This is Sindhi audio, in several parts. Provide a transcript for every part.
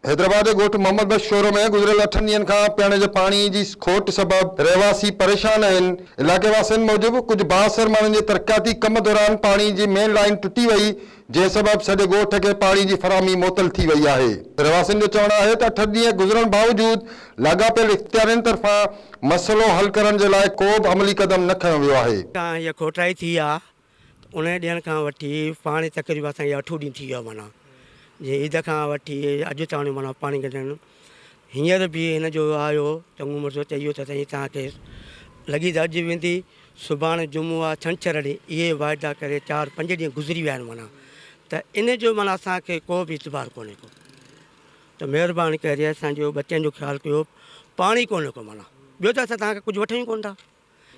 حيدرآباد جي ڳوٺ محمد بخش شورو ۾ گذريل اٺن ڏينهن کان پيئڻ جي پاڻي جي کوٽ سبب رهواسي پريشان آهن. علائقي واسين موجب ڪجهه بااثر ماڻهن جي ترقياتي ڪم دوران پاڻي جي مين لائين ٽٽي وئي، جنهن سبب سڄي ڳوٺ کي پاڻي جي فراهمي معطل ٿي وئي آهي. رهواسين جو چوڻ آهي ته اٺ ڏينهن گذرڻ باوجود لاڳاپيل اختيارين طرفان مسئلو حل ڪرڻ جي لاء ڪو به عملي قدم نه کنيو ويو آهي. کان هيء کوٽائي ٿي آ انهيء ڏينهن کان وٺي پاڻي تقريبا اسان کي اٺون ڏينهن ٿي ويو آهي معنيٰ جيئن عيد کان وٺي اڄ تاڻي معنيٰ پاڻي ڪڍڻ هينئر به هن جو آيو چڱو مڙس چئي ويو ته سائين توهان کي لڳي ته اڄ ويندي سڀاڻي جمعو آهي ڇنڇر ڏينهن اهي واعدا ڪري چار پنج ڏينهن گذري ويا آهن معنيٰ ته ان جو معنيٰ اسان کي ڪو به اعتبار ڪونهي ڪو ته مهرباني ڪري اسان جو ٻچن جو خيال ڪيو پاڻي ڪونهي ڪو معنيٰ ٻيو ته اسان توهان کان ڪجهه وٺون ئي ڪونه ٿا.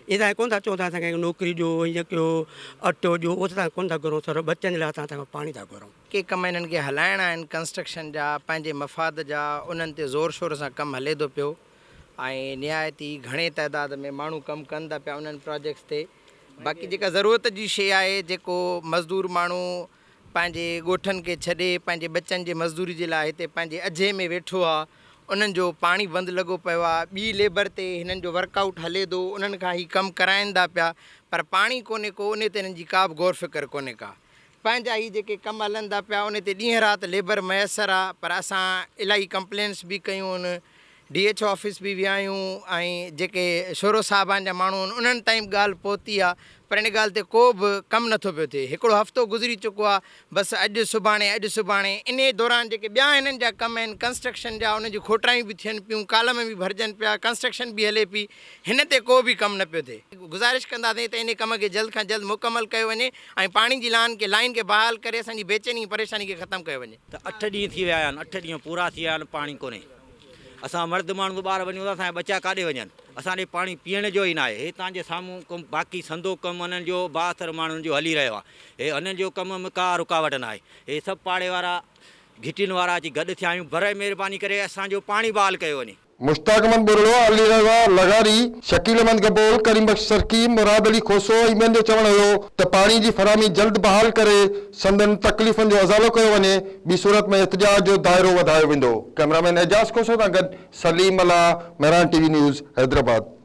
ائين توهان ڪونه ٿا چئو ته اسان کي نوڪري ڏيو، ائين ڪيو، اٽو ڏيو، اهو ته توهان ڪونه ٿا گهرون، صرف ٻچن جي لاء اسان توهان کان پاڻي ٿا گهرون. ڪي ڪم انهن کي هلائڻا آهن ڪنسٽرڪشن جا پنهنجي مفاد جا انهن تي زور شور سان ڪم هلي ٿو پيو ۽ نهايت ئي گهڻي تعداد ۾ ماڻهو ڪم ڪن ٿا پيا انهن پراجيڪٽس تي باقي جيڪا ضرورت جي شيء آهي جيڪو مزدور ماڻهو پنهنجي ڳوٺن کي ڇڏي پنهنجي ٻچن جي مزدوري جي لاء هتي پنهنجي اجهي ۾ ويٺو آ انهن جو پاڻي بند لڳو پيو آ ٻي ليبر تي هنن جو ورڪ آئوٽ هلي ٿو انهن کان هي ڪم ڪرائين ٿا پيا پر پاڻي ڪونهي ڪو انهي تي هنن جي ڪا به غور فڪر ڪونهي ڪا پنهنجا هي جيڪي ڪم هلن ٿا پيا انهي تي ڏينهن رات ليبر ميسر آ پر اسان الاهي ڪمپلينس به ڪيون ان ڊي ايڇ او آفيس به ويا آهيون ۽ جيڪي شورو صاحبان جا ماڻهو آهن انهن تائين به ڳالهه پهتي آهي پر ان ڳالهه تي ڪو به ڪم نٿو پيو ٿئي هڪڙو هفتو گذري چڪو آهي بس اڄ سڀاڻي اڄ سڀاڻي انهي دوران جيڪي ٻيا هنن جا ڪم آهن ڪنسٽرڪشن جا انهن جون کوٽرايون به ٿين پيون ڪالم به ڀرجن پيا ڪنسٽرڪشن به هلي پئي هن تي ڪو به ڪم نه پيو ٿئي. گذارش ڪنداسين ته انهي ڪم کي جلد کان جلد مڪمل ڪيو وڃي ۽ پاڻي جي لان کي لائين کي بحال ڪري اسان جي بيچيني ۽ پريشاني کي ختم ڪيو وڃي. ته اٺ ڏينهن ٿي ويا آهن اٺ ڏينهن پورا ٿي ويا آهن پاڻي ڪونهي اسان مرد ماڻهو ٻار وڃون ٿا اسان جا ٻچا ڪاڏي وڃن اسان ڏي پاڻي پيئڻ جو ئي ناهي هي تان جي سامهون ڪم باقي سندو ڪم انهن جو بااثر ماڻهن جو هلي رهيو آهي هي انهن جو ڪم ۾ ڪا رڪاوٽ ناهي هي سڀ پاڙي وارا گهٽين وارا اچي گڏ ٿيا آهيون برائي مهرباني ڪري اسان جو پاڻي بحال ڪيو وڃي. مشتاق احمد ٻرڙو، علي رضا لغاري، شڪيل احمد گبول، ڪريم بخش سرڪي، مراد علي کوسو ۽ ٻين جو چوڻ هيو ته پاڻي جي فراهمي جلد بحال ڪري سندن تڪليفن جو ازالو ڪيو وڃي، ٻي صورت ۾ احتجاج جو دائرو وڌايو ويندو. ڪئميرا مين اعجاز کوسو سان گڏ Saleem Mallah, Mehran T V news, Hyderabad.